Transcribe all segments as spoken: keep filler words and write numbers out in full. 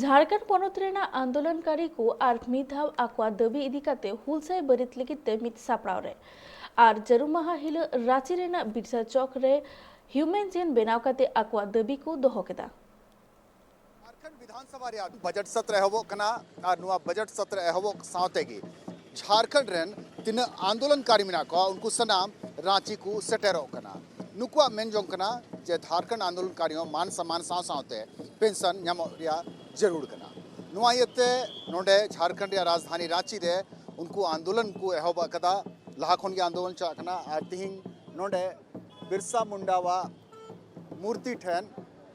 ᱡᱷᱟᱲᱠᱷᱚᱸᱰ ᱯᱚᱱᱚᱛ ᱨᱮᱱᱟᱜ ᱟᱱᱫᱳᱞᱚᱱᱠᱟᱨᱤ ᱠᱚ ᱟᱨ ᱢᱤᱫ ᱫᱷᱟᱣ ᱟᱠᱚᱣᱟᱜ ᱫᱟᱹᱵᱤ ᱤᱫᱤ ᱠᱟᱛᱮ ᱦᱩᱞᱥᱟᱹᱭ ᱵᱟᱹᱨᱤᱛ ᱞᱟᱹᱜᱤᱫ ᱛᱮ ᱢᱤᱫ ᱥᱟᱯᱲᱟᱣ ᱨᱮ ᱟᱨ ᱡᱟᱹᱨᱩᱢ ᱢᱟᱦᱟ ᱦᱤᱞᱳᱜ ᱨᱟᱸᱪᱤ ᱨᱮᱱᱟᱜ ᱵᱤᱨᱥᱟ ᱪᱚᱠ ᱨᱮ ᱦᱤᱭᱩᱢᱮᱱ ᱪᱮᱱ ᱵᱮᱱᱟᱣ ᱠᱟᱛᱮ ᱟᱠᱚᱣᱟᱜ ᱫᱟᱹᱵᱤ ᱠᱚ ᱫᱚᱦᱚ ᱠᱮᱫᱟ᱾ ᱡᱷᱟᱲᱠᱷᱚᱸᱰ ᱵᱤᱫᱷᱟᱱ ᱥᱚᱵᱷᱟ ᱨᱮᱭᱟᱜ ᱵᱟᱡᱮᱴ ᱥᱚᱛᱨᱚ ᱮᱦᱚᱵᱚᱜ ᱠᱟᱱᱟ ᱟᱨ ᱱᱚᱣᱟ ᱵᱟᱡᱮᱴ ᱥᱚᱛᱨᱚ ᱮᱦᱚᱵᱚᱜ ᱥᱟᱶ ᱛᱮᱜᱮ ᱡᱷᱟᱲᱠᱷᱚᱸᱰ ᱨᱮᱱ ᱛᱤᱱᱟᱹᱜ ᱟᱱᱫᱳᱞᱚᱱᱠᱟᱨᱤ ᱢᱮᱱᱟᱜ ᱠᱚᱣᱟ, ᱩᱱᱠᱩ ᱥᱟᱱᱟᱢ ᱨᱟᱸᱪᱤ ᱠᱚ ᱥᱮᱴᱮᱨᱚᱜ ᱠᱟᱱᱟ᱾ ᱱᱩᱠᱩᱣᱟᱜ ᱢᱮᱱ ᱡᱚᱝ ᱠᱟᱱᱟ ᱡᱮ ᱡᱷᱟᱲᱠᱷᱚᱸᱰ ᱟᱱᱫᱳᱞᱚᱱᱠᱟᱨᱤ ᱦᱚᱸ ᱢᱟᱱ ᱥᱚᱢᱢᱟᱱ ᱥᱟᱶ ᱥᱟᱶᱛᱮ ᱯᱮᱱᱥᱚᱱ ᱧᱟᱢᱚᱜ ᱨᱮᱭᱟᱜ ᱡᱟᱹᱨᱩᱲ ᱠᱟᱱᱟ᱾ ᱱᱚᱣᱟ ᱤᱭᱟᱹᱛᱮ ᱱᱚᱰᱮ ᱡᱷᱟᱲᱠᱷᱚᱸᱰ ᱨᱮᱭᱟᱜ ᱨᱟᱡᱽᱫᱷᱟᱱᱤ ᱨᱟᱸᱪᱤ ᱨᱮ ᱩᱱᱠᱩ ᱟᱱᱫᱳᱞᱚᱱ ᱠᱚ ᱮᱦᱚᱵ ᱟᱠᱟᱫᱟ᱾ ᱞᱟᱦᱟ ᱠᱷᱚᱱ ᱜᱮ ᱟᱱᱫᱳᱞᱚᱱ ᱪᱟᱞᱟᱜ ᱠᱟᱱᱟ ᱟᱨ ᱛᱤᱦᱤᱧ ᱱᱚᱰᱮ ᱵᱤᱨᱥᱟ ᱢᱩᱱᱰᱟᱣᱟᱜ ᱢᱩᱨᱛᱤ ᱴᱷᱮᱱ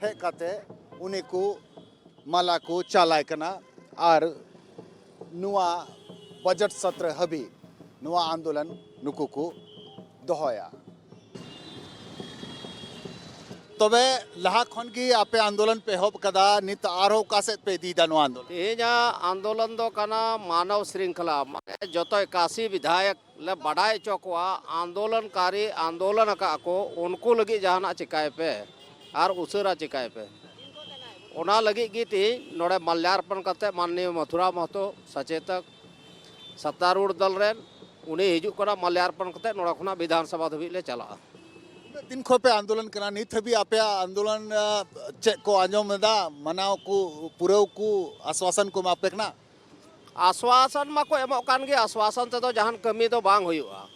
ᱦᱮᱡ ᱠᱟᱛᱮ ᱩᱱᱤ ᱠᱚ ᱢᱟᱞᱟ ᱠᱚ ᱪᱟᱞᱟᱭ ᱠᱟᱱᱟ ᱟᱨ ᱱᱚᱣᱟ ᱵᱟᱡᱮᱴ ᱥᱚᱛᱨᱚ ᱦᱟᱹᱵᱤᱡ ᱱᱚᱣᱟ ᱟᱱᱫᱳᱞᱚᱱ ᱱᱩᱠᱩ ᱠᱚ ᱫᱚᱦᱚᱭᱟ᱾ ᱛᱚᱵᱮ ᱞᱟᱦᱟ ᱠᱷᱚᱱ ᱜᱮ ᱟᱯᱮ ᱟᱱᱫᱳᱞᱚᱱ ᱯᱮ ᱮᱦᱚᱵ ᱠᱟᱫᱟ, ᱱᱤᱛ ᱟᱨᱦᱚᱸ ᱚᱠᱟ ᱥᱮᱫ ᱯᱮ ᱤᱫᱤᱭᱮᱫᱟ ᱱᱚᱣᱟ ᱟᱱᱫᱳᱞᱚᱱ? ᱛᱮᱦᱮᱧᱟᱜ ᱟᱱᱫᱳᱞᱚᱱ ᱫᱚ ᱠᱟᱱᱟ ᱢᱟᱱᱚᱵ ᱥᱨᱤᱝᱠᱷᱚᱞᱟ, ᱢᱟᱱᱮ ᱡᱚᱛᱚ ᱮᱠᱟᱥᱤ ᱵᱤᱫᱷᱟᱭᱚᱠ ᱞᱮ ᱵᱟᱰᱟᱭ ᱦᱚᱪᱚ ᱠᱚᱣᱟ, ᱟᱱᱫᱳᱞᱚᱱᱠᱟᱨᱤ ᱟᱱᱫᱳᱞᱚᱱ ᱟᱠᱟᱫ ᱠᱚ, ᱩᱱᱠᱩ ᱞᱟᱹᱜᱤᱫ ᱡᱟᱦᱟᱱᱟᱜ ᱪᱮᱠᱟᱭ ᱯᱮ ᱟᱨ ᱩᱥᱟᱹᱨᱟ ᱪᱮᱠᱟᱭ ᱯᱮ᱾ ᱚᱱᱟ ᱞᱟᱹᱜᱤᱫ ᱜᱮ ᱛᱮᱦᱮᱧ ᱱᱚᱰᱮ ᱢᱟᱞᱞᱟᱨᱯᱚᱱ ᱠᱟᱛᱮ ᱢᱟᱱᱱᱤᱭᱚ ᱢᱚᱛᱷᱩᱨᱟ ᱢᱟᱦᱛᱚ ᱥᱚᱪᱮᱛᱚᱠ ᱥᱟᱛᱟᱨᱩᱲ ᱫᱚᱞ ᱨᱮᱱ ᱩᱱᱤ ᱦᱤᱡᱩᱜ ᱠᱟᱱᱟ, ᱢᱟᱞᱞᱟᱨᱯᱚᱱ ᱠᱟᱛᱮ ᱱᱚᱰᱮ ᱠᱷᱚᱱᱟᱜ ᱵᱤᱫᱷᱟᱱ ᱥᱚᱵᱷᱟ ᱫᱷᱟᱹᱵᱤᱡ ᱞᱮ ᱪᱟᱞᱟᱜᱼᱟ᱾ ᱩᱱᱟᱹᱜ ᱫᱤᱱ ᱠᱷᱚᱱ ᱯᱮ ᱟᱱᱫᱳᱞᱚᱱ ᱠᱟᱱᱟ, ᱱᱤᱛ ᱦᱟᱹᱵᱤᱡ ᱟᱯᱮᱭᱟᱜ ᱟᱱᱫᱳᱞᱚᱱ, ᱟᱸ, ᱪᱮᱫ ᱠᱚ ᱟᱸᱡᱚᱢ ᱮᱫᱟ? ᱢᱟᱱᱟᱣ ᱠᱚ, ᱯᱩᱨᱟᱹᱣ ᱠᱚ, ᱟᱥᱣᱟᱥᱚᱱ ᱠᱚ ᱮᱢᱟ ᱯᱮ ᱠᱟᱱᱟ? ᱟᱥᱣᱟᱥᱚᱱ ᱢᱟᱠᱚ ᱮᱢᱚᱜ ᱠᱟᱱ ᱜᱮ, ᱟᱥᱣᱟᱥᱚᱱ ᱛᱮᱫᱚ ᱡᱟᱦᱟᱱ ᱠᱟᱹᱢᱤ ᱫᱚ ᱵᱟᱝ ᱦᱩᱭᱩᱜᱼᱟ᱾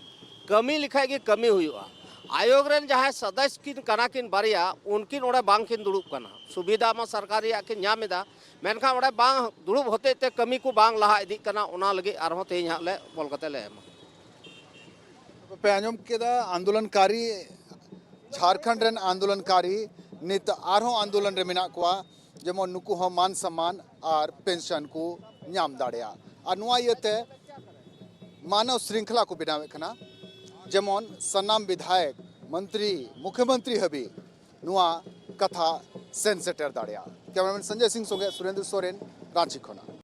ᱠᱟᱹᱢᱤ ᱞᱮᱠᱷᱟᱡ ᱜᱮ ᱠᱟᱹᱢᱤ ᱦᱩᱭᱩᱜᱼᱟ᱾ ᱟᱭᱳᱜᱽ ᱨᱮᱱ ᱡᱟᱦᱟᱸᱭ ᱥᱚᱫᱚᱥᱥᱚ ᱠᱤᱱ ᱠᱟᱱᱟ ᱠᱤᱱ ᱵᱟᱨᱭᱟ, ᱩᱱᱠᱤᱱ ᱚᱸᱰᱮ ᱵᱟᱝ ᱠᱤᱱ ᱫᱩᱲᱩᱵ ᱠᱟᱱᱟ᱾ ᱥᱩᱵᱤᱫᱷᱟ ᱢᱟ ᱥᱚᱨᱠᱟᱨ ᱨᱮᱭᱟᱜ ᱠᱤᱱ ᱧᱟᱢ ᱮᱫᱟ, ᱢᱮᱱᱠᱷᱟᱱ ᱚᱸᱰᱮ ᱵᱟᱝ ᱫᱩᱲᱩᱵ ᱦᱚᱛᱮᱡ ᱛᱮ ᱠᱟᱹᱢᱤ ᱠᱚ ᱵᱟᱝ ᱞᱟᱦᱟ ᱤᱫᱤᱜ ᱠᱟᱱᱟ᱾ ᱚᱱᱟ ᱞᱟᱹᱜᱤᱫ ᱟᱨᱦᱚᱸ ᱛᱮᱦᱮᱧ ᱦᱟᱸᱜ ᱞᱮ ᱚᱞ ᱠᱟᱛᱮ ᱞᱮ ᱮᱢᱟ᱾ ᱯᱮ ᱟᱸᱡᱚᱢ ᱠᱮᱫᱟ, ᱟᱱᱫᱳᱞᱚᱱᱠᱟᱨᱤ, ᱡᱷᱟᱲᱠᱷᱚᱸᱰ ᱨᱮᱱ ᱟᱱᱫᱳᱞᱚᱱᱠᱟᱨᱤ ᱱᱤᱛ ᱟᱨᱦᱚᱸ ᱟᱱᱫᱳᱞᱚᱱ ᱨᱮ ᱢᱮᱱᱟᱜ ᱠᱚᱣᱟ, ᱡᱮᱢᱚᱱ ᱱᱩᱠᱩ ᱦᱚᱸ ᱢᱟᱱ ᱥᱚᱢᱢᱟᱱ ᱟᱨ ᱯᱮᱱᱥᱚᱱ ᱠᱚ ᱧᱟᱢ ᱫᱟᱲᱮᱭᱟᱜ᱾ ᱟᱨ ᱱᱚᱣᱟ ᱤᱭᱟᱹᱛᱮ ᱢᱟᱱᱚᱵ ᱥᱨᱤᱝᱠᱷᱚᱞᱟ ᱠᱚ ᱵᱮᱱᱟᱣᱮᱫ ᱠᱟᱱᱟ, ᱡᱮᱢᱚᱱ ᱥᱟᱱᱟᱢ ᱵᱤᱫᱷᱟᱭᱚᱠ, ᱢᱚᱱᱛᱨᱤ, ᱢᱩᱠᱷᱭᱚᱢᱚᱱᱛᱨᱤ ᱦᱟᱹᱵᱤᱡ ᱱᱚᱣᱟ ᱠᱟᱛᱷᱟ ᱥᱮᱱ ᱥᱮᱴᱮᱨ ᱫᱟᱲᱮᱭᱟᱜ᱾ ᱠᱮᱢᱮᱨᱟᱢᱮᱱ ᱥᱚᱧᱡᱚᱭ ᱥᱤᱝ ᱥᱚᱸᱜᱮ ᱥᱩᱨᱮᱱᱫᱨᱚ ᱥᱚᱨᱮᱱ, ᱨᱟᱸᱪᱤ ᱠᱷᱚᱱᱟᱜ᱾